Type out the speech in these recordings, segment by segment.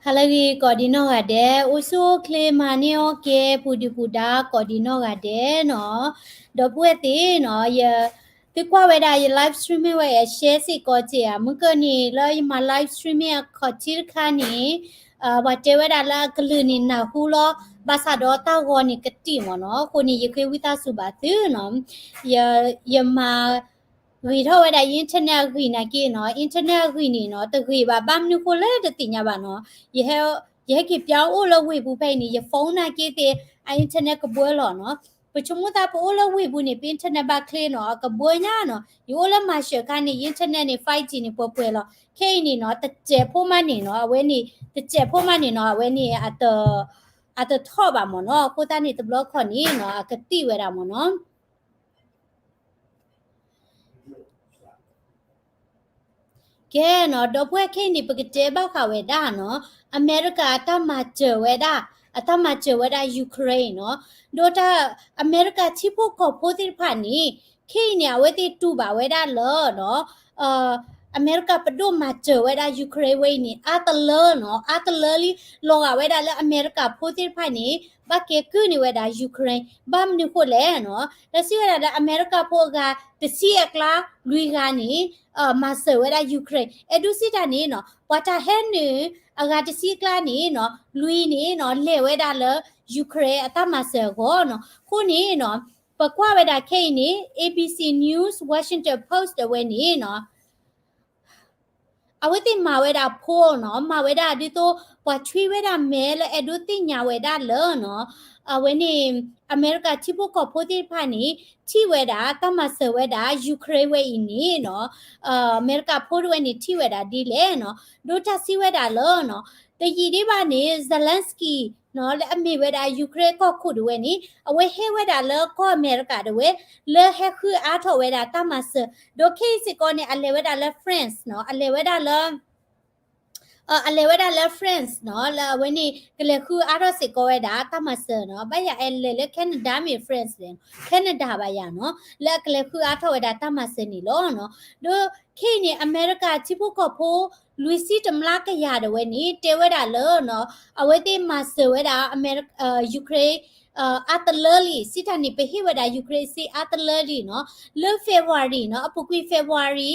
ဟါလၢအဂ့ၤ ကိးဒံးနီၢ်ဂၤဒဲး, အိၣ်ဆူၣ်အိၣ်ချ့ မၤန့ၢ်အီၣ်ကဲ ပူၤဒုးပူၤဒါ ကိးဒံးနီၢ်ဂၤဒဲးနီၤ. ဒီပုၢ်ဝဲၢ်သ့ၣ်နီၤ, ယ သုကွၢ်ဝဲဒၣ်ယ live streaming ဝဲအ share စ့ၢ်ကီးက့ၤဧါ, မုၢ်ကၢၢ်န့ၣ် လၢယမၤ live streaming အခီၣ်ထံးတခါန့ၣ် ပှၤတဲဝဲဒၣ်လၢအကလုၢ်န့ၣ်နၢ်ဟူလီၤ, ဘၣ်ဆၣ်ဒီးတၢ်ဂီၤန့ၣ်ကတံာ်မ့ၢ်နီၤ, အဃိန့ၣ် ယဃ့ဝံသးစူၤဘၣ်သုနီၤ, ယ ယမၤ ဂ့ၤထီၣ်ဝဲဒၣ်ယ internet အဂံၢ်နာ်က့နီၤ, internet အဂံၢ်န့ၣ်နီၤ တဂ့ၤဘၣ်, ဘၣ်မနုၤဃိလဲၣ်တသ့ၣ်ညါဘၣ်နီၤ, ယဟဲ ယဟဲက့ၤပၠီအိၣ်လၢဝ့ၢ်ပူၤဖဲအံၤန့ၣ် ယ phone နာ်က့သ့ၣ် အ internet ကဘှၢလီၤနီၤ, ပဆိကမိၣ်သးပအိၣ်လၢဝ့ၢ်ပူၤန့ၣ် ပ internet ဘၣ်ချ့နီၤ အကဘှၢညါနီၤ, ယအိၣ်လၢမၤစၢၤခါန့ၣ် ယ internet န့ၣ် five G န့ၣ် ပှဲၤပှဲၤလီၤ, ခဲအံၤန့ၣ်နီၤ တစဲးဖိမးန့ၣ်နီၤ အဝဲန့ၣ် တစဲးဖိမးန့ၣ်နီၤ အဝဲန့ၣ် အတထီၣ်ဘၣ်မ့ၢ်နီၤ, အဃိသတးန့ၣ်တဘျီခီန့ၣ်နီၤ အကတံာ်ဝဲဒၣ်မ့ၢ်နီၤ. ကဲနီၤ, ဒီပုၢ်ဝဲၢ်ခဲအံၤန့ၣ် ပကတဲဘၣ်ဃးဝဲဒၣ်နီၤ အမဲရကၤအတၢ်မၤစၢၤဝဲဒၣ်, အတၢ်မၤစၢၤဝဲဒၣ် Ukraine နီၤ, ဒီးတၢ် အမဲရကၤထံဖိကီၢ်ဖိသ့ၣ်တဖၣ်န့ၣ် ခဲအံၤန့ၣ် အဝဲသ့ၣ်တူၢ်ဘၣ်ဝဲဒၣ်လၢနီၤ အမဲရကၤပဒိၣ်မၤစၢၤဝဲဒၣ် Ukraine ဝဲအံၤန့ၣ် အါတလၢနီၤ, အါတလၢလံ, လီၤဂာ်ဝဲဒၣ်လၢအမဲရကၤဖိသ့ၣ်တဖၣ်န့ၣ် ဘၣ်ကဲကုၢ်န့ၢ်ဝဲဒၣ် Ukraine, ဘၣ်မနုၤဃိလဲၣ်နီၤ, တၢ်စံးဝဲဒၣ်လၢအမဲရကၤဖိအဂၤတဆံအကျါ လွံၢ်ဂၤန့ၣ် မၤစၢၤဝဲဒၣ် Ukraine, အဲၣ်ဒိးစံးတၢ်န့ၣ်နီၤ ပှၤတၢ်ဟဲနုာ်အဂၤတဆံအကျါန့ၣ်နီၤ လွံၢ်န့ၣ်နီၤ လဲၤဝဲဒၣ်လၢ Ukraine အတၢ်မၤစၢၤအဂီၢ်နီၤ, အဃိန့ၣ်နီၤ ပကွၢ်ဝဲဒၣ်ခဲအံၤန့ၣ် A B C News, Washington Post အဝဲန့ၣ်နီၤ အဝဲသ့ၣ်မၤဝဲဒၣ် poll နီၤ, မၤဝဲဒၣ်ဒ်သိး ပှၤဆွံဝဲဒၣ်မဲလၢအဲၣ်ဒိးသ့ၣ်ညါဝဲဒၣ်လၢနီၤ, အဝဲန့ၣ် အမဲရကၤထံဖိကီၢ်ဖိသ့ၣ်တဖၣ်န့ၣ် ထံၣ်ဝဲဒၣ် တၢ်မၤစၢၤဝဲဒၣ် Ukraine ဝဲအံၤန့ၣ်နီၤ, အမဲရကၤဖိတဝဲန့ၣ် ထံၣ်ဝဲဒၣ်ဒ်လဲၣ်နီၤ, ဒိးတၢ်စံးဝဲဒၣ်လၢနီၤ, တယံာ်ဒံးဘၣ်န့ၣ် Zelensky နီၤ လၢအမ့ၢ်ဝဲဒၣ် Ukraine ကီၢ်ခိၣ်တဝဲန့ၣ် အဝဲဟဲဝဲဒၣ်လၢကီၢ်အမဲရကၤတဝဲ လၢဟဲဃုအါထီၣ်ဝဲဒၣ်တၢ်မၤစၢၤ, ဒီးခဲအံၤစ့ၢ်ကီးန့ၣ် အလဲၤဝဲဒၣ်လၢ France နီၤ, အလဲၤဝဲဒၣ်လၢ အလဲၤဝဲဒၣ်လၢ France နီၤ, လၢအဝဲန့ၣ် ကလဲၤဃုအါထီၣ်စ့ၢ်ကီးဝဲဒၣ်တၢ်မၤစၢၤနီၤ, ဘၣ်ယၤအလဲၤလၢ Canada မ့ၢ် France လဲၣ်, Canada ဘၣ်ယၤနီၤ, လၢအကလဲၤဃုအါထီၣ်ဝဲဒၣ်တၢ်မၤစၢၤန့ၣ်လီၤနီၤ, ဒီးခဲအံၤန့ၣ် အမဲရကၤထံဖိကီၢ်ဖိ လွံၢ်ဆံတမျးကယၤတဝဲန့ၣ် တဲဝဲဒၣ်လၢနီၤ, အဝဲသ့ၣ်မၤစၢၤဝဲဒၣ် အမဲရကၤ Ukraine အါတလၢလံ, စံးတၢ်န့ၣ် ပဟ့ၣ်ဝဲဒၣ် Ukraine စ့အါတလၢလံနီၤ, လၢ February နီၤ, အပူၤကွံာ် February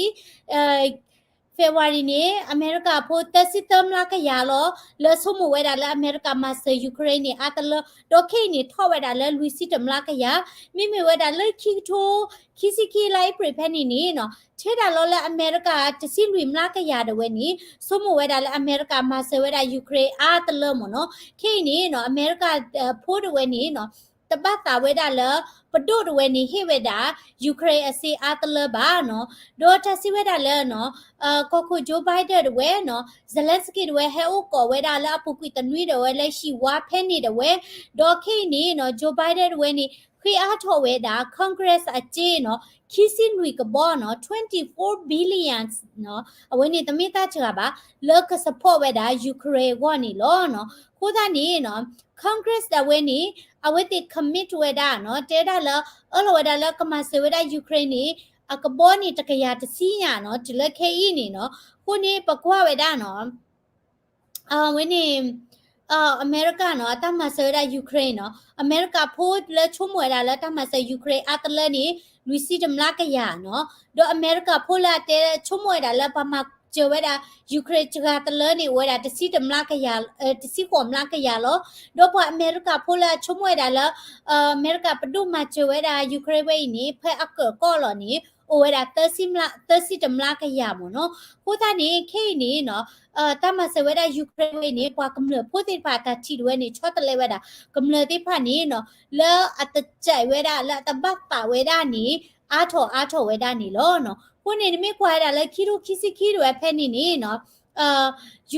February န့ၣ် အမဲရကၤဖိသၢဆံသၢမျးကယၤလီၤ, လၢဆိကမိၣ်ဝဲဒၣ်လၢအမဲရကၤမၤစၢၤ Ukraine န့ၣ် အါတလၢ, ဒီးခဲအံၤန့ၣ် ထီၣ်ဝဲဒၣ်လၢလွံၢ်ဆံတမျးကယၤ, မ့မ့ၢ်ဝဲဒၣ်လၢခံကထိ ခံဆံခံ လါအ့ဖြ့ၣ်ဖဲန့ၣ်န့ၣ်နီၤ, ထဲဒၣ်လီၤလၢအမဲရကၤတဆံလွံၢ်မျးကယၤတဝဲန့ၣ် ဆိကမိၣ်ဝဲဒၣ်လၢအမဲရကၤမၤစၢၤဝဲဒၣ် Ukraine အါတလၢမ့ၢ်နီၤ, ခဲအံၤန့ၣ်နီၤ အမဲရကၤဖိတဝဲန့ၣ်နီၤ တဘၣ်သးဝဲဒၣ်လၢ ပဒိၣ်တဝဲန့ၣ် ဟ့ၣ်ဝဲဒၣ် Ukraine အစ့အါတလၢဘၣ်နီၤ, ဒီးတၢ်စံးဝဲဒၣ်လၢနီၤ ကီၢ်ခိၣ် Joe Biden တဝဲနီၤ Zelensky တဝဲ ဟဲအိၣ်ကိးဝဲဒၣ်လၢအပူၤကွံာ်တနွံတဝဲလၢဟံၣ်ဝါဖဲန့ၣ်တဝဲ, ဒီးခဲအံၤန့ၣ်နီၤ Joe Biden တဝဲန့ၣ် ဃ့အါထီၣ်ဝဲဒၣ် Congress အစ့နီၤ ခံဆံလွံၢ်ကဘီနီၤ twenty four billions နီၤ, အဝဲန့ၣ်တမ့ၢ်တၢ်စှၤဘၣ် လၢက support ဝဲဒၣ် Ukraine အဂီၢ်န့ၣ်လီၤနီၤ, အဃိသတးန့ၣ်နီၤ Congress ဒၣ်ဝဲန့ၣ် အဝဲသ့ၣ် commit ဝဲဒၣ်နီၤ တဲဒၣ်လၢ အၢၣ်လီၤဝဲဒၣ်လၢကမၤစၢၤဝဲဒၣ် Ukraine န့ၣ် အကဘီန့ၣ်တကယၤတဆံညါနီၤ တုၤလၢခဲအံၤန့ၣ်နီၤ, အဃိန့ၣ် ပကွၢ်ဝဲဒၣ်နီၤ အဝဲန့ၣ် အမဲရကၤနီၤ အတၢ်မၤစၢၤဝဲဒၣ် Ukraine နီၤ, အမဲရကၤဖိလၢဆိကမိၣ်ဝဲဒၣ်လၢတၢ်မၤစၢၤ Ukraine အါတလၢန့ၣ် လွံၢ်ဆံတမျးကယၤနီၤ, ဒီးအမဲရကၤဖိလၢအတဲဆိကမိၣ်ဝဲဒၣ်လၢပှၤမၤစၢၤဝဲဒၣ် Ukraine စှၤတလၢန့ၣ် အိၣ်ဝဲဒၣ်တဆံတမျးကယၤ, တဆံဃိးမျးကယၤလီၤ, ဒီးပှၤအမဲရကၤဖိလၢအဆိကမိၣ်ဝဲဒၣ်လၢ အမဲရကၤပဒိၣ်မၤစၢၤဝဲဒၣ် Ukraine ဝဲအံၤန့ၣ် ဖဲအကၢၣ်ကီၢ်လီၤန့ၣ် အိၣ်ဝဲဒၣ် သၢဆံမျး, သၢဆံတမျးကယၤမ့ၢ်နီၤ, အဃိသတးန့ၣ် ခဲအံၤန့ၣ်နီၤ တၢ်မၤစၢၤဝဲဒၣ် Ukraine ဝဲအံၤန့ၣ် ပှၤကမျၢၢ်ဖိသ့ၣ်တဖၣ်အတၢ်ထံၣ်တဝဲန့ၣ် ဆီတလဲဝဲဒၣ် ကမျၢၢ်သ့ၣ်တဖၣ်န့ၣ်နီၤ လၢအတစဲးဝဲဒၣ် လၢအတဘၣ်သးဝဲဒၣ်န့ၣ် အါထီၣ်အါထီၣ်ဝဲဒၣ်န့ၣ်လီၤနီၤ. အဃိန့ၣ် နမ့ၢ်ကွၢ်ဝဲဒၣ်လၢခံထိခံဆံခံတဝဲဖဲန့ၣ်န့ၣ်နီၤ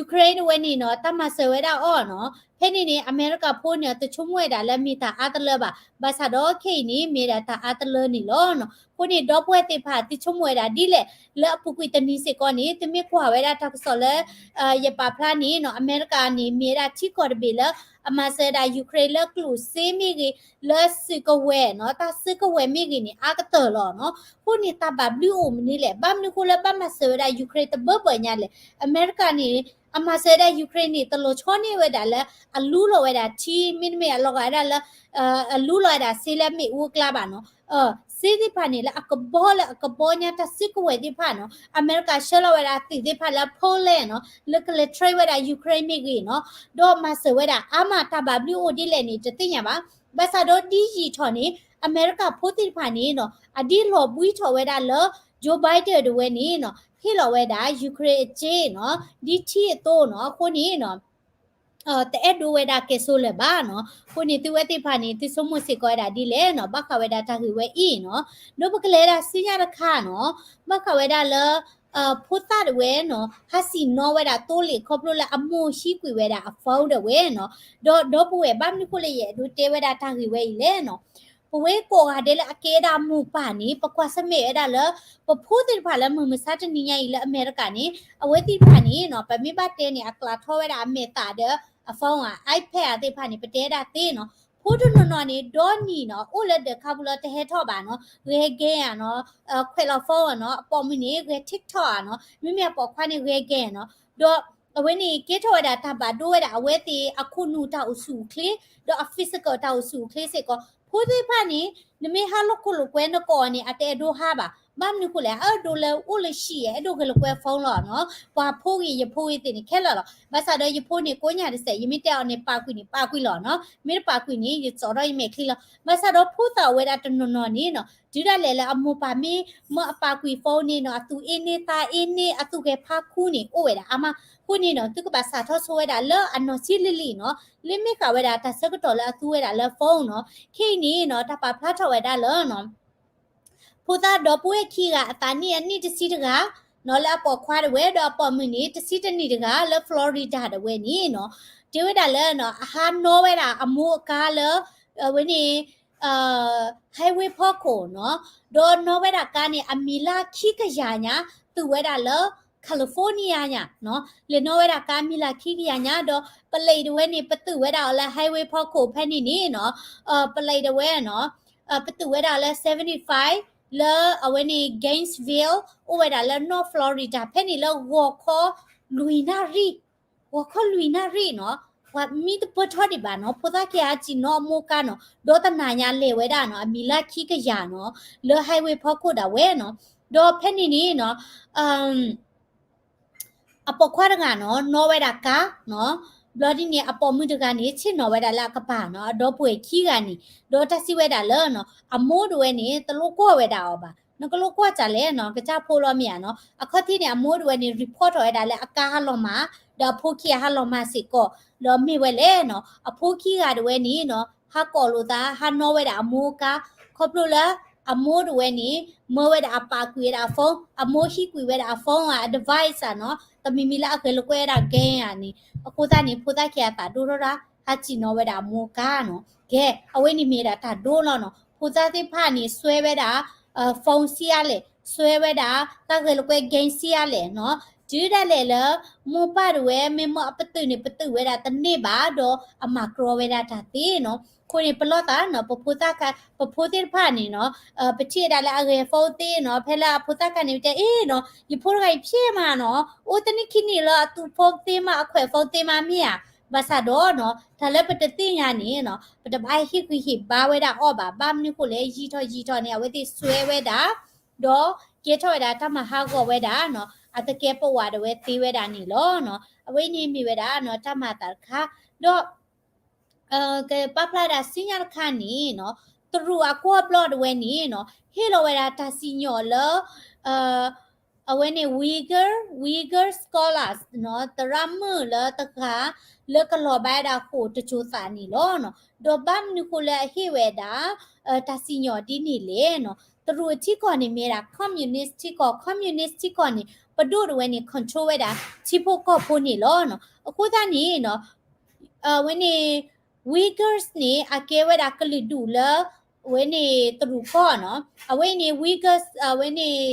Ukraine တဝဲန့ၣ်နီၤ တၢ်မၤစၢၤဝဲဒၣ်အီၤနီၤ ဖဲန့ၣ်န့ၣ် အမဲရကၤဖိန့ၣ် တဆိကမိၣ်ဝဲဒၣ်လၢမ့ၢ်တၢ်အါတလၢဘၣ်, ဘၣ်ဆၣ်ဒီးခဲအံၤန့ၣ် မ့ၢ်ဒၣ်တၢ်အါတလၢန့ၣ်လီၤနီၤ. အဃိန့ၣ် ဒီပုၢ်ဝဲၢ်သ့ၣ်တဖၣ် သုဆိကမိၣ်ဝဲဒၣ်ဒ်လဲၣ်, လၢအပူၤကွံာ်တနံၤစ့ၢ်ကီးန့ၣ် သုမ့ၢ်ကွၢ်ဝဲဒၣ်တၢ်ကစီၣ်လၢ ယပာ်ဖျါန့ၣ်နီၤ အမဲရကၤန့ၣ် မ့ၢ်ဝဲဒၣ်ထံကီၢ်တဘ့ၣ်လၢ အမၤစၢၤဝဲဒၣ် Ukraine လၢကျိၣ်စ့မ့ၢ်ဂ့ၤ, လၢစုကဝဲၤနီၤ တၢ်စုကဝဲၤမ့ၢ်ဂ့ၤန့ၣ် အါကတၢၢ်လီၤနီၤ. အဃိန့ၣ် တၢ်ဘၣ်ဘျုးအိၣ်မနုၤလဲၣ်, ဘၣ်မနုၤဃိလၢဘၣ်မၤစၢၤဝဲဒၣ် Ukraine တဘၢဘၢညါလဲၣ်. အမဲရကၤန့ၣ် အမၤစၢၤဝဲဒၣ် Ukraine န့ၣ် တလီၤဆီန့ၢ်ဝဲဒၣ်လၢ အလူလီၤဝဲဒၣ်ထံ မ့တမ့ၢ်အလီၤဂာ်ဝဲဒၣ်လၢ အလူလီၤဝဲဒၣ်စ့လၢမ့ၣ်အူအကျါဘၣ်နီၤ. စ့သ့ၣ်တဖၣ်န့ၣ် လၢအကဘီလၢအကဘီညါတၢ်စုကဝဲၤသ့ၣ်တဖၣ်နီၤ, အမဲရကၤဆှၢလီၤဝဲဒၣ်သုးသ့ၣ်တဖၣ်လၢ Poland နီၤ, လၢကလဲၤ train ဝဲဒၣ် Ukraine မ့ၢ်ဂ့ၤနီၤ, ဒီးမၤစၢၤဝဲဒၣ်အါမး တၢ်ဘၣ်ဘျုးအိၣ်ဒ်လဲၣ်န့ၣ် တသ့ၣ်ညါဘၣ်. ဘၣ်ဆၣ်ဒီးဒ်ယံာ်ထီၣ်န့ၣ် အမဲရကၤဖိသ့ၣ်တဖၣ်န့ၣ်နီၤ အဒ်လီၤဘှံးထီၣ်ဝဲဒၣ်လၢ Joe Biden တဝဲန့ၣ်နီၤ ဟ့ၣ်လီၤဝဲဒၣ် Ukraine အစ့နီၤ ဒ်ထံအသိးနီၤ, အဃိန့ၣ်နီၤ တအဲၣ်ဒိးဝဲဒၣ်ကဲၤစိလၢၤဘၣ်နီၤ. အဃိန့ၣ် သုဝဲသ့ၣ်တဖၣ်န့ၣ် သုဆိကမိၣ်စ့ၢ်ကီးဝဲဒၣ်ဒ်လဲၣ်နီၤ ဘၣ်ဃးဝဲဒၣ်တၢ်ဂ့ၢ်ဝဲအံၤနီၤ. ဒီးပကလဲၤဒၣ်ဆူညါတခါနီၤ, ဘၣ်ဃးဝဲဒၣ်လၢ ဖိသၣ်တဝဲနီၤ ဟးစံၣ်နီၤဝဲဒၣ်သိလ့ၣ်ခီဖျိလၢအမိၢ်ဟံးကွံာ်ဝဲဒၣ်အ phone တဝဲနီၤ. ဒီးဒီပုၢ်ဝဲၢ် ဘၣ်မနုၤဃိလၢယအဲၣ်ဒိးတဲဝဲဒၣ်တၢ်ဂ့ၢ်ဝဲအံၤလဲၣ်နီၤ. ပဝဲကိးဂၤဒဲးလၢအကဲဒၣ်မိၢ်ပၢ်န့ၣ် ပကွၢ်ဆၢၣ်မဲာ်ဝဲဒၣ်လၢ ပဖိသ့ၣ်တဖၣ်လၢမုၢ်မဆါတနံၤညါအံၤလၢအမဲရကၤန့ၣ် အဝဲသ့ၣ်တဖၣ်န့ၣ်နီၤ ပမ့ၢ်ဘၣ်တဲန့ၣ် အကျးထီဝဲဒၣ်အမဲာ်သးဒီး အ phone ဧါ iPad ဧါသ့ၣ်တဖၣ်န့ၣ် ပတဲဒၣ်သ့နီၤ. ဖိတနီၤနီၤန့ၣ် ဒီနံၤနီၤ အိၣ်လၢဒၢးခါပူၤလီၤ တဟဲထီၣ်ဘၣ်နီၤ, ဂဲၤ game ဧါနီၤ, ခွဲးလီၤ phone ဧါနီၤ, အပိာ်မုၣ်န့ၣ် ဂဲၤ TikTok ဧါနီၤ, မ့မ့ၢ်အပိာ်ခွါန့ၣ် ဂဲၤ game ဧါနီၤ. ဒီးအဝဲန့ၣ်ကဲထီၣ်ဝဲဒၣ်တၢ်ဘၣ်ဒိဝဲဒၣ်အဝဲသ့ၣ်အခိၣ်နူာ်တၢ်အိၣ်ဆူၣ်အိၣ်ချ့, ဒီးအ physical တၢ်အိၣ်ဆူၣ်အိၣ်ချ့စ့ၢ်ကီး. ဖိသ့ၣ်တဖၣ်န့ၣ် နမ့ၢ်ဟးလိာ်ခိၣ်လိာ်ကွဲနကိးအီၤန့ၣ် အတအဲၣ်ဒိးဟးဘၣ်. ဘၣ်မနုၤဃိလဲၣ် အအဲၣ်ဒိးလၢအိၣ်လၢဟံၣ် အဲၣ်ဒိးဂဲၤလိာ်ကွဲ phone လီၤနီၤ. ပှၤဖိဂ့ၤယဖိဂ့ၤသ့ၣ်န့ၣ်ခဲလၢာ်လီၤ. ဘၣ်ဆၣ်ဒီးယဖိန့ၣ်ကိးညါတစဲး ယမ့ၢ်တဲအီၤန့ၣ် ပာ်ကွံာ်န့ၣ် ပာ်ကွံာ်လီၤနီၤ, မ့ၢ်တပာ်ကွံာ်န့ၣ် ယစိာ်ထီၣ်ယမဲာ်ချံလီၤ. ဘၣ်ဆၣ်ဒီးဖိသၣ်ဝဲဒၣ်တနီၤနီၤန့ၣ်နီၤ တုၤဒၣ်လဲာ်လၢအမိၢ်ပၢ်မ့ၢ်မၢအပာ်ကွံာ် phone န့ၣ်နီၤ အသူၣ်အ့န့သးအ့န့ အသူၣ်ဂဲၤဖးခူန့ၣ် အိၣ်ဝဲဒၣ်အါမး. အဃိန့ၣ်နီၤ သုကဘၣ်စးထီၣ်ဆိဝဲဒၣ်လၢအနီၢ်ဆံလံၤလံၤနီၤ, လၢမ့ၢ်ဃာ်ဝဲဒၣ်တၢ်ဆၢကတီၢ်လၢအသူဝဲဒၣ်လၢ phone နီၤ. ခဲအံၤန့ၣ်နီၤ တၢ်ပာ်ဖျါထီၣ်ဝဲဒၣ်လၢနီၤ ဖိသၣ်ဒီပုၢ်ဝဲၢ်ခံဂၤအသးနံၣ်အနံၣ်တဆံတဂၤနီၤ လၢအပိာ်ခွါတဝဲ ဒီးအပိာ်မုၣ်န့ၣ် တဆံတနံၣ်တဂၤ လၢ Florida တဝဲန့ၣ်နီၤ, တဲဝဲဒၣ်လၢနီၤ အဟးနီၣ်ဝဲဒၣ်အမိၢ်အကါလၢ အဝဲန့ၣ် highway ဖီခိၣ်နီၤ, ဒီးနီၣ်ဝဲဒၣ်ကါန့ၣ် အမံၤလၢခံကယၤညါ သုးဝဲဒၣ်လၢ California ညါနီၤ, လဲၤနီၣ်ဝဲဒၣ်ကါမံၤလၢခံကယၤညါ ဒီးပလံးတဝဲန့ၣ် ပသုးဝဲဒၣ်အီၤလၢ highway ဖီခိၣ်ဖဲန့ၣ်န့ၣ်နီၤ, ပလံးတဝဲနီၤ ပသုးဝဲဒၣ်လၢ seventy-five လၢအဝဲန့ၣ် Gainesville အိၣ်ဝဲဒၣ်လၢ North Florida ဖဲန့ၣ်လၢဂီၤခီလွံၢ်နၣ်ရံၣ်, ဂီၤခီလွံၢ်နၣ်ရံၣ်နီၤ, ပှၤမံတပၢၢ်ထီၣ်ဒံးဘၣ်နီၤ, ဖိသၣ်ခံဂၤစံၣ်နီၤအမိၢ်ကါနီၤ, ဒီတနၤညါလဲၤဝဲဒၣ်နီၤ အမံၤလၢခံကယၤနီၤ, လၢ highway ဖီခိၣ်ဒၣ်ဝဲနီၤ, ဒီးဖဲန့ၣ်န့ၣ်နီၤ အပိာ်ခွါတဂၤနီၤ နီၣ်ဝဲဒၣ်ကါနီၤ, ဘျီဒ်န့ၣ် အပိာ်မုၣ်တဂၤန့ၣ် ဆ့ၣ်နီၤဝဲဒၣ်လၢအကပၤနီၤ, အဒီပုၢ်ဝဲၢ်ခံဂၤန့ၣ်, ဒီးတၢ်စံးဝဲဒၣ်လၢနီၤ အမိၢ်တဝဲန့ၣ် တလိၣ်ကွၢ်ဝဲဒၣ်အီၤဘၣ်, နကလိၣ်ကွၢ်စ့ၢ်လဲၣ်နီၤ, ကစၢ်ဖိလီၤမ့ၢ်ဧါနီၤ, အခီၣ်ထံးန့ၣ် အမိၢ်တဝဲန့ၣ် report ထီၣ်ဝဲဒၣ်လၢအကါဟးလီၤမၢ်, ဒီးအဖိခံဂၤဟးလီၤမၢ်စ့ၢ်ကီး, ဒီးမ့ၢ်ဝဲလဲၣ်နီၤ, အဖိခံဂၤတဝဲန့ၣ်နီၤ ဟးကိးလိာ်သး ဟးနီၣ်ဝဲဒၣ်အမိၢ်ကါ, ခီဖျိလၢ အမိၢ်တဝဲန့ၣ် မၢဝဲဒၣ်အပာ်ကွံာ်ဝဲဒၣ်အ phone, အမိၢ်ဟံးကွံာ်ဝဲဒၣ်အ phone အ device ဧါနီၤ, တမံၤမံၤလၢအဂဲၤလိာ်ကွဲဝဲဒၣ် game ဧါန့ၣ်, အဃိသတးန့ၣ် ဖိသၣ်ခံဂၤသးဒိၣ်ထီၣ်တၢ် ဟးစံၣ်နီၤဝဲဒၣ်အမိၢ်ကါနီၤ, ကဲ အဝဲန့ၣ်မ့ၢ်ဒၣ်တၢ်ဒိလီၤနီၤ, ဖိသၣ်သ့ၣ်တဖၣ်န့ၣ် စွဲဝဲဒၣ် phone ဆံးအါလဲၣ်, စွဲဝဲဒၣ် တၢ်ဂဲၤလိာ်ကွဲ game ဆံးအါလဲၣ်နီၤ, တုၤဒၣ်လဲာ်လၢ မိၢ်ပၢ်တဝဲ မ့ၢ်မၢအပသုးန့ၣ် ပသုးဝဲဒၣ်တန့ၢ်ဘၣ်ဒီး အမၤကြီဝဲဒၣ်တၢ်သ့နီၤ, အဃိန့ၣ် ပလီၢ်သးနီၤ ပဖိသၣ်ခါ ပဖိသ့ၣ်တဖၣ်န့ၣ်နီၤ, ပထံၣ်ဝဲဒၣ်လၢအဂဲၤ phone သ့နီၤ, ဖဲလၢအဖိသၣ်ခါန့ၣ် ပတဲအ့နီၤ, ယဖိတဂၤအံၤဖျဲမးနီၤ, အိၣ်တနံၣ်ခံနံၣ်လၢအသူ phone သ့မး အခွဲး phone သ့မးမ့ၢ်ဧါ, ဘၣ်ဆၣ်ဒီးနီၤ တၢ်လၢပတသ့ၣ်ညါန့ၣ်နီၤ ပတဘၣ်ဟ့ၣ်ဂံၢ်ဟ့ၣ်ဘါဝဲဒၣ်အီၤဘၣ်, ဘၣ်မနုၤဃိလဲၣ် ယံာ်ထီၣ်ယံာ်ထီၣ်န့ၣ် အဝဲသ့ၣ်စွဲဝဲဒၣ် ဒီးကဲထီၣ်ဝဲဒၣ်တၢ်မၤဟးဂီၤဝဲဒၣ်နီၤ အသကဲးပဝးတဝဲသ့ဝဲဒၣ်န့ၣ်လီၤ. အဝဲအံၤန့ၣ်မ့ၢ်ဝဲဒၣ်နီၤ တၢ်မၤအသးတခါ, ဒီး ကပာ်ဖျါဒၣ်ဆူညါတခါန့ၣ်နီၤ တရူးအကွီၢ်ဘျီၣ်တဝဲန့ၣ်နီၤ ဟ့ၣ်လီၤဝဲဒၣ်တၢ်စံၣ်ညီၣ်လၢ အဝဲန့ၣ် Uyghur, Uyghur scholars နီၤ သရၣ်မုၣ်လၢတဂၤ လၢကလီၤဘၣ်ဝဲဒၣ်ဃိာ်တစိၤသးန့ၣ်လီၤနီၤ. ဒီးဘၣ်မနုၤဃိလၢအဟ့ၣ်ဝဲဒၣ် တၢ်စံၣ်ညီၣ်ဒ်န့ၣ်လဲၣ်နီၤ. တရူးအထံကီၢ်န့ၣ်မ့ၢ်ဝဲဒၣ် communist ထံကီၢ်, communist ထံကီၢ်န့ၣ် ပဒိၣ်တဝဲန့ၣ် control ဝဲဒၣ် ထံဖိကီၢ်ဖိန့ၣ်လီၤနီၤ. အဃိသတးန့ၣ်နီၤ အဝဲန့ၣ် Uyghurs န့ၣ် အကဲဝဲဒၣ်ကလုာ်ဒူၣ်လၢ အဝဲန့ၣ်တရူးကီၢ်နီၤ. အဝဲအံၤန့ၣ် Uyghurs အဝဲန့ၣ်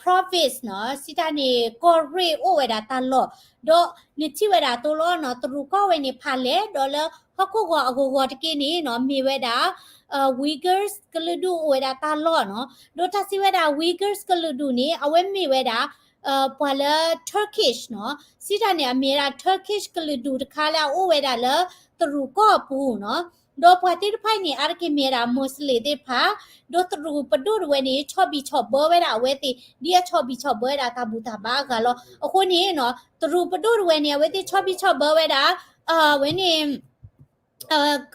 province နီၤ စံးတၢ်န့ၣ် ကီၢ်ရ့ၣ်အိၣ်ဝဲဒၣ်တၢ်လီၢ်, ဒီးနထံၣ်ဝဲဒၣ်အသိးလီၤနီၤ တရူးကီၢ်ဝဲန့ၣ်ဖးလဲၢ် ဒီးလၢဟီၣ်ခိၣ်ဂီၤအဂီၤဂီၤတက့ၢ်န့ၣ်နီၤ မ့ၢ်ဝဲဒၣ် Uyghurs ကလုာ်ဒူၣ်အိၣ်ဝဲဒၣ်တၢ်လီၢ်နီၤ. ဒီးတၢ်စံးဝဲဒၣ် Uyghurs ကလုာ်ဒူၣ်န့ၣ် အဝဲမ့ၢ်ဝဲဒၣ် ပှၤလၢ Turkish နီၤ, စံးတၢ်န့ၣ် အမ့ၢ်ဝဲဒၣ် Turkish ကလုာ်ဒူၣ်တခါလၢအအိၣ်ဝဲဒၣ်လၢတရူးကီၢ်အပူၤနီၤ. ဒီးပှၤသ့ၣ်တဖၣ်အံၤန့ၣ် အါတက့ၢ်မ့ၢ်ဝဲဒၣ် Muslim သ့ၣ်တဖၣ်, ဒီးတရူးပဒိၣ်တဝဲန့ၣ် ဆီၣ်ဘံၣ်ဆီၣ်ဘၢဝဲဒၣ်အဝဲသ့ၣ် ဒ်အဆီၣ်ဘံၣ်ဆီၣ်ဘၢဝဲဒၣ်တၢ်ဘူၣ်တၢ်ဘါအဂၤလီၤ. အဃိန့ၣ်နီၤ တရူးပဒိၣ်တဝဲန့ၣ် အဝဲသ့ၣ်ဆီၣ်ဘံၣ်ဆီၣ်ဘၢဝဲဒၣ် အဝဲန့ၣ်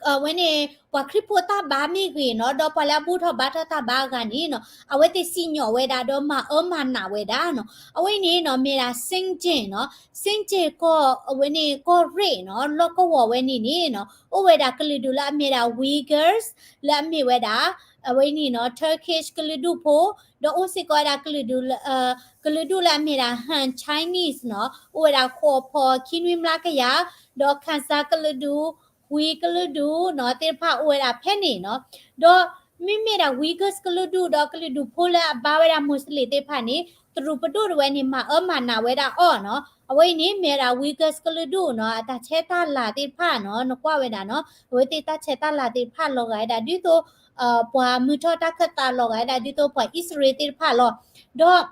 အဝဲန့ၣ် ပှၤခရံာ်ဖိတၢ်ဘါမ့ၢ်ဂ့ၤနီၤ, ဒီးပှၤလၢအဘူၣ်ထီၣ်ဘါထီၣ်တၢ်ဘါအဂၤန့ၣ်နီၤ, အဝဲသ့ၣ်စံၣ်ညီၣ်ဝဲဒၣ်ဒီးမၤအၢမၤနးဝဲဒၣ်နီၤ. အဝဲအံၤန့ၣ်နီၤ မ့ၢ်ဒၣ် Sinjar နီၤ, Sinjar ကီၢ် အဝဲန့ၣ်ကီၢ်ရ့ၣ်နီၤ, လီၢ်ကဝီၤဝဲန့ၣ်န့ၣ်နီၤ အိၣ်ဝဲဒၣ်ကလုာ်ဒူၣ်လၢအမ့ၢ်ဒၣ် Uyghurs လၢအမ့ၢ်ဝဲဒၣ် အဝဲန့ၣ်နီၤ Turkish ကလုာ်ဒူၣ်ဖိ, ဒီးအိၣ်စ့ၢ်ကီးဝဲဒၣ်ကလုာ်ဒူၣ်လၢ ကလုာ်ဒူၣ်လၢအမ့ၢ်ဒၣ် Han Chinese နီၤ, အိၣ်ဝဲဒၣ်ဃိးဖီခံနွံမျးကယၤ, ဒီး Khazar ကလုာ်ဒူၣ်, Hui ကလုာ်ဒူၣ်နီၤ သ့ၣ်တဖၣ်အိၣ်ဝဲဒၣ်ဖဲန့ၣ်နီၤ. ဒီးမ့မ့ၢ်ဒၣ် Uyghurs ကလုာ်ဒူၣ် ဒီးကလုာ်ဒူၣ်ဖိလၢအဘါဝဲဒၣ် Muslim သ့ၣ်တဖၣ်န့ၣ် တရူးပဒိၣ်တဝဲန့ၣ် မၤအၢမၤနးဝဲဒၣ်အီၤနီၤ. အဝဲအံၤန့ၣ် မ့ၢ်ဝဲဒၣ် Uyghurs ကလုာ်ဒူၣ်နီၤ အတၢ်ဆဲးတၢ်လၤသ့ၣ်တဖၣ်နီၤ, နကွၢ်ဝဲဒၣ်နီၤ အဝဲသ့ၣ်တၢ်ဆဲးတၢ်လၤသ့ၣ်တဖၣ်လီၤဂာ်ဝဲဒၣ်ဒ်သိး ပှၤမုၢ်ထီၣ်တၢ်ခၢၣ်သးလီၤဂာ်ဝဲဒၣ်ဒ်သိးပှၤအံၣ်စရ့လးသ့ၣ်တဖၣ်လီၤ. ဒီး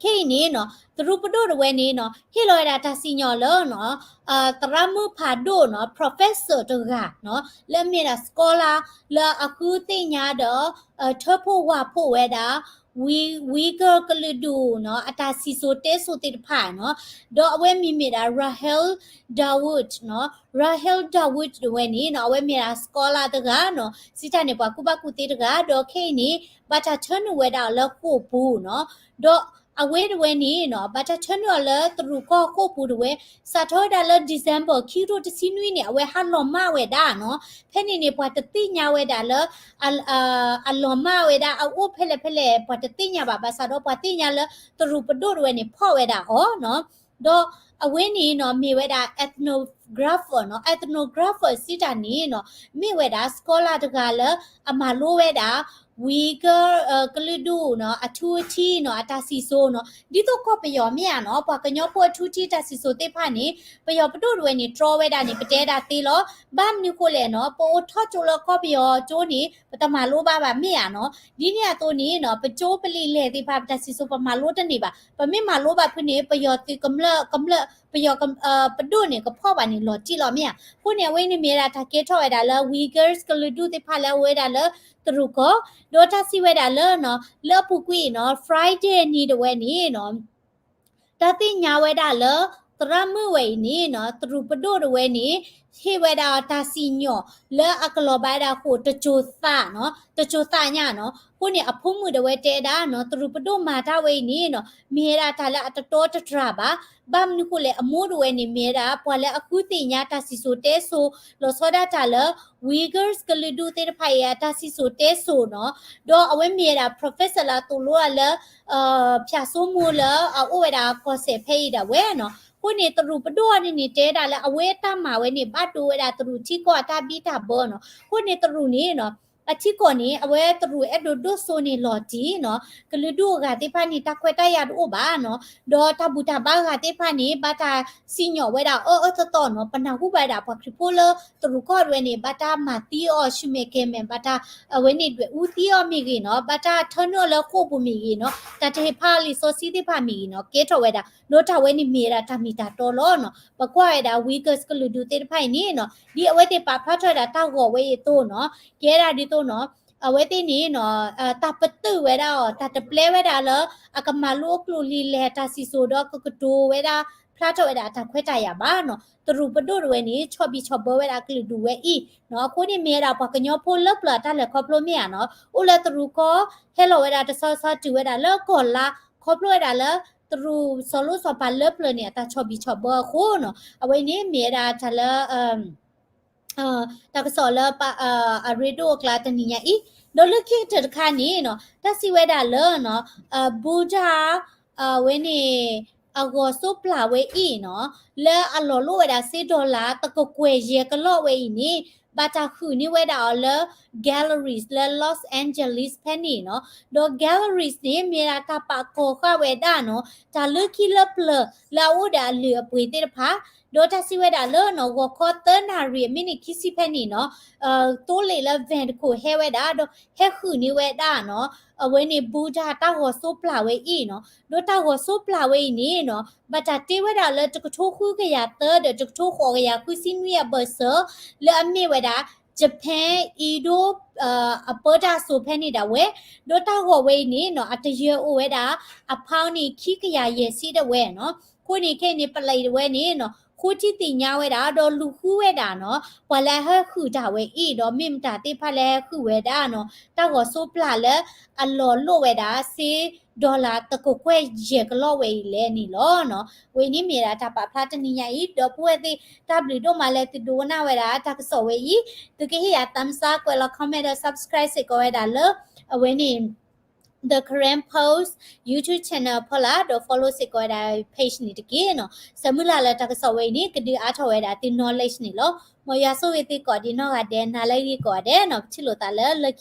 ခဲအံၤန့ၣ်နီၤ တရူးပဒိၣ်တဝဲန့ၣ်နီၤ ဟ့ၣ်လီၤဝဲဒၣ်တၢ်စံၣ်ညီၣ်လၢနီၤ သရၣ်မုၣ်ဖးဒိၣ်နီၤ professor တဂၤနီၤ လၢအမ့ၢ်ဒၣ် scholar လၢအဃုသ့ၣ်ညါဒီး ထၢဖှိၣ်ဝၣ်ဖှိၣ်ဝဲဒၣ် Wui- Uyghur ကလုာ်ဒူၣ်နီၤ အတၢ်စံၣ်စိၤတဲစိၤသ့ၣ်တဖၣ်နီၤ. ဒီးအဝဲမံၤမ့ၢ်ဒၣ် Rahel Dawood နီၤ, Rahel Dawood တဝဲန့ၣ်နီၤ အဝဲမ့ၢ်ဒၣ် scholar တဂၤနီၤ, စံးတၢ်န့ၣ် ပှၤကူၣ်ဘၣ်ကူၣ်သ့တဂၤ, ဒီးခဲအံၤန့ၣ် ဘၣ်တၢ်ထၢနုာ်ဝဲဒၣ်အီၤလၢဃိာ်ပူၤနီၤ. ဒီးအဝဲတဝဲန့ၣ်နီၤ ဘၣ်တၢ်ထၢနုာ်အီၤလၢတရူးကီၢ်ဃိာ်ပူၤတဝဲ စးထီၣ်ဝဲဒၣ်လၢ December ခံကထိတဆံနွံန့ၣ် အဝဲဟးလီၤမၢ်ဝဲဒၣ်နီၤ. ဖဲန့ၣ်န့ၣ် ပှၤတသ့ၣ်ညါဝဲဒၣ်လၢ အလီၤမၢ်ဝဲဒၣ်အအိၣ်ဖဲလဲၣ်ဖဲလဲၣ် ပှၤတသ့ၣ်ညါဘၣ်, ဘၣ်ဆၣ်ဒီးပှၤသ့ၣ်ညါလၢ တရူးပဒိၣ်တဝဲန့ၣ် ဖီၣ်ဝဲဒၣ်အီၤနီၤ. ဒီးအဝဲန့ၣ်နီၤ မ့ၢ်ဝဲဒၣ် ethnographer နီၤ, ethnographer စံးတၢ်န့ၣ်နီၤ မ့ၢ်ဝဲဒၣ် scholar တဂၤလၢ အမၤလိဝဲဒၣ် Uyghur ကလုာ်ဒူၣ်နီၤ အထူအထံးနီၤ အတၢ်စံၣ်စိၤနီၤ, ဒ်သိးကီၢ်ပယီၤမ့ၢ်ဧါနီၤ ပှၤကညီဖိအထူအထံးတၢ်စံၣ်စိၤသ့ၣ်တဖၣ်န့ၣ် ပယီၤပဒိၣ်တဝဲန့ၣ် တြီဝဲဒၣ်န့ၣ် ပတဲဒၣ်သ့လီၤ. ဘၣ်မနုၤဃိလဲၣ်နီၤ ပအိၣ်ထီၣ်ကၠိလၢကီၢ်ပယီၤကၠိန့ၣ် ပတမၤလိဘၣ်ဘၣ်မ့ၢ်ဧါနီၤ. ဒ်န့ၣ်အသိးန့ၣ်နီၤ ပကၠိပလံာ်လဲၢ်သ့ၣ်တဖၣ် ပတၢ်စံၣ်စိၤပမၤလိတန့ၢ်ဘၣ်, ပမ့ၢ်မၤလိဘၣ်ဖုန့ၣ် ပယီၤသုးကမျၢၢ် ကမျၢၢ် ပယီၤ ပဒိၣ်န့ၣ် ကဖီၣ်ဘၣ်န့ၣ် လီၤတံၢ်လီၤမ့ၢ်ဧါ. အဃိန့ၣ် အဝဲန့ၣ်မ့ၢ်ဝဲဒၣ်တၢ်ကဲထီၣ်ဝဲဒၣ်လၢ Uyghurs ကလုာ်ဒူၣ်သ့ၣ်တဖၣ်လၢအအိၣ်ဝဲဒၣ်လၢတရူးကီၢ်, ဒီးတၢ်စံးဝဲဒၣ်လၢနီၤ လၢအပူၤကွံာ်နီၤ Friday နံၤတဝဲန့ၣ်နီၤ တၢ်သ့ၣ်ညါဝဲဒၣ်လၢ သရၣ်မုၣ်ဝဲအံၤန့ၣ်နီၤ တရူးပဒိၣ်တဝဲန့ၣ် ဟ့ၣ်ဝဲဒၣ်အီၤတၢ်စံၣ်ညီၣ်လၢအကလီၤဘၣ်ဝဲဒၣ်အဃိာ် တစိၤသးနီၤ, တစိၤသးညါနီၤ. အဃိန့ၣ် အဖိမုၣ်တဝဲတဲဒၣ်နီၤ တရူးပဒိၣ်မၤတၢ်ဝဲအံၤန့ၣ်နီၤ မ့ၢ်ဝဲဒၣ်တၢ်လၢအတတီတတြၢ်ဘၣ်. ဘၣ်မနုၤဃိလဲၣ် အမိၢ်တဝဲန့ၣ် မ့ၢ်ဝဲဒၣ်ပှၤလၢအဃုသ့ၣ်ညါတၢ်စံၣ်စိၤတဲစိၤ လီၤဆီဒၣ်တၢ်လၢ Uyghurs ကလုာ်ဒူၣ်သ့ၣ်တဖၣ်အံၤအတၢ်စံၣ်စိၤတဲစိၤနီၤ, ဒီးအဝဲမ့ၢ်ဝဲဒၣ် professor လၢအသိၣ်လိအီၤလၢ ဖၠၣ်စိမိၤလၢအအိၣ်ဝဲဒၣ်ကီၢ်စဲၣ်ဖဲအံၤဒၣ်ဝဲနီၤ. အဃိန့ၣ် တရူးပဒိၣ်အံၤန့ၣ် တဲဒၣ်လၢအဝဲအတၢ်မၤဝဲန့ၣ် ဘၣ်ဒိဝဲဒၣ်တရူးထံကီၢ်အတၢ်ဘံၣ်တၢ်ဘၢနီၤ. အဃိန့ၣ် တရူးန့ၣ်နီၤ အထံကီၢ်န့ၣ် အဝဲတရူးအဲၣ်ဒိးဒိၣ်စိန့ၣ်လီၤတံၢ်နီၤ, ကလုာ်ဒူၣ်အဂၤသ့ၣ်တဖၣ်န့ၣ် တၢ်ခွဲးတၢ်ယာ်တအိၣ်ဘၣ်နီၤ, ဒီးတၢ်ဘူၣ်တၢ်ဘါအဂၤသ့ၣ်တဖၣ်န့ၣ် ဘၣ်တၢ်စံၣ်ညီၣ်ဝဲဒၣ်အၢအၢသီသီနီၤ. ပနၢ်ဟူဘၣ်ဝဲဒၣ်ပှၤခရံာ်ဖိလၢတရူးကီၢ်တဝဲန့ၣ် ဘၣ်တၢ်မၤသံအီၤ ဆူမဲာ်ကဲၤမဲာ် ဘၣ်တၢ် အဝဲန့ၣ်ဒွဲၣ်အူသံအီၤမ့ၢ်ဂ့ၤနီၤ, ဘၣ်တၢ်ထၢနုာ်အီၤလၢဃိာ်ပူၤမ့ၢ်ဂ့ၤနီၤ, တၢ်တဟ့ၣ်ဖးလံာ်စီဆှံသ့ၣ်တဖၣ်မ့ၢ်ဂ့ၤနီၤ ကဲထီၣ်ဝဲဒၣ်, ဒီးတၢ်ဝဲန့ၣ်မ့ၢ်ဝဲဒၣ်တၢ်မ့ၢ်တၢ်တီလီၤနီၤ. ပကွၢ်ဝဲဒၣ် Uyghurs ကလုာ်ဒူၣ်သ့ၣ်တဖၣ်အံၤန့ၣ်နီၤ ဒ်အဝဲသ့ၣ်ပာ်ဖျါထီၣ်ဝဲဒၣ်တၢ်ဂီၤဝဲအံၤအသိးနီၤ, ကဲဒၣ်ဒ်သိးနီၤ အဝဲသ့ၣ်န့ၣ်နီၤ တၢ်ပတုာ်ဝဲဒၣ်အီၤ တၢ်တပျဲဝဲဒၣ်လၢ အကမၤလိအကျိာ်လံာ်လဲၢ်တၢ်စံၣ်စိၤ ဒီးကကတိၤဝဲဒၣ် ဖျါထီၣ်ဝဲဒၣ်အတၢ်ခွဲးတၢ်ယာ်ဘၣ်နီၤ. တရူးပဒိၣ်တဝဲန့ၣ် ဆီၣ်ဘံၣ်ဆီၣ်ဘၢဝဲဒၣ်ကလုာ်ဒူၣ်ဝဲအံၤနီၤ. အဃိန့ၣ်မ့ၢ်ဝဲဒၣ်ပှၤကညီဖိလၢပျၢၤအတၢ်လဲၤခီဖျိမ့ၢ်ဧါနီၤ, အိၣ်လၢတရူးကီၢ် ဟဲလီၤဝဲဒၣ်တဆီဆီတုၤဝဲဒၣ်လၢကီၢ်လါ ခီဖျိဝဲဒၣ်လၢ တရူးစီၤလိၣ်စီၤပၤလၢပျၢၤန့ၣ် အတၢ်ဆီၣ်ဘံၣ်ဆီၣ်ဘၢအဃိနီၤ. အဝဲန့ၣ်မ့ၢ်ဝဲဒၣ်တၢ်လၢ တၢ်ကစီၣ်လၢ အရ့ဒိၣ်အကျါတနံၤညါအံၤ, ဒီးလၢခံကတၢၢ်တခါန့ၣ်နီၤ တၢ်စံးဝဲဒၣ်လၢ Buddha အဝဲန့ၣ် အဂီၤစိးပျၢ်ဝဲအံၤနီၤ လၢအလီၤလိၣ်ဝဲဒၣ်စ့ dollar တကကွဲၢ်ယဲၢ်ကလီၢ်ဝဲအံၤန့ၣ် ဘၣ်တၢ်ဟုၣ်န့ၢ်ဝဲဒၣ်အီၤလၢ galleries လၢ Los Angeles ဖဲန့ၣ်နီၤ. ဒီး galleries န့ၣ် မ့ၢ်ဒၣ်တၢ်ပာ်ကီၤဃာ်ဝဲဒၣ်နီၤ တၢ်လၢခံလၢပျၢၤလၢအအိၣ်ဒီးအလုၢ်အပှ့ၤသ့ၣ်တဖၣ်, ဒီးတၢ်စံးဝဲဒၣ်လၢနီၤ ဂီၤခီသၢနၣ်ရံၣ်အမံးနံးခံဆံဖဲန့ၣ်နီၤ သိလ့ၣ်လၢ van တခိၣ်ဟဲဝဲဒၣ် ဒီးဟဲဟုၣ်န့ၢ်ဝဲဒၣ်နီၤ အဝဲန့ၣ် Buddha တၢ်ဂီၤစိးပျၢ်ဝဲအံၤနီၤ. ဒီးတၢ်ဂီၤစိးပျၢ်ဝဲအံၤန့ၣ်နီၤ ဘၣ်တၢ်တ့ဝဲဒၣ်လၢတကထိဃုကယၤသၢဒီးတကထိဃိးကယၤဃုဆံနွံအဘၢၣ်စၢၤ လၢအမ့ၢ်ဝဲဒၣ် Japan Edo အပၢတၢ်စိၤဖဲန့ၣ်ဒၣ်ဝဲ, ဒီးတၢ်ဂီၤဝဲအံၤန့ၣ်နီၤ အတယၢၤအိၣ်ဝဲဒၣ် အ pound န့ၣ် ခံကယၤယဲၢ်ဆံဒၣ်ဝဲနီၤ. အဃိန့ၣ်ခဲအံၤန့ၣ် ပလံးတဝဲန့ၣ်နီၤ ဃိထံသ့ၣ်ညါဝဲဒၣ် ဒီးလူၤဃုဝဲဒၣ်နီၤ ပှၤလၢအဟဲဟုၣ်တၢ်ဝဲအံၤ ဒီးမ့ၢ်မတၤသ့ၣ်တဖၣ်လၢဟဲဟုၣ်ဝဲဒၣ်နီၤ တၢ်ဂီၤစိးပျၢ်လၢအလီၤလိၣ်ဝဲဒၣ်စ့ dollar တကကွဲၢ်ယဲၢ်ကလီၢ်ဝဲအံၤလဲၣ်န့ၣ်လီၤနီၤ. ဝဲအံၤန့ၣ်မ့ၢ်ဒၣ်တၢ်ပာ်ဖျါတနံၤညါအံၤ ဒီပုၢ်ဝဲၢ်သ့ၣ် တၢ်ဘျုးဒိၣ်မးလၢသုဒိကနၣ်ဝဲဒၣ်တၢ်ကစီၣ်ဝဲအံၤ သုကဟ့ၣ်ယၤ thumbs up ကွဲးလီၤ comment ဒီး subscribe စ့ၢ်ကီးဝဲဒၣ်လၢ အဝဲန့ၣ် The Karen Post YouTube channel အဖီလာ် ဒီး follow စ့ၢ်ကီးဝဲဒၣ် page န့ၣ်တက့ၢ်နီၤ. ဆၢမုၢ်လၢ်လၢတၢ်ကစီၣ်ဝဲအံၤန့ၣ် ကဒုးအါထီၣ်ဝဲဒၣ်သု knowledge န့ၣ်လီၤ. မ်ယွၤဆိၣ်ဂ့ၤသုကိးဒံးနီၢ်ဂၤဒဲး နၤလၢအဂ့ၤကိးဂၤဒဲးနီၤ. ပထံၣ်လိာ်သးလၢလၢ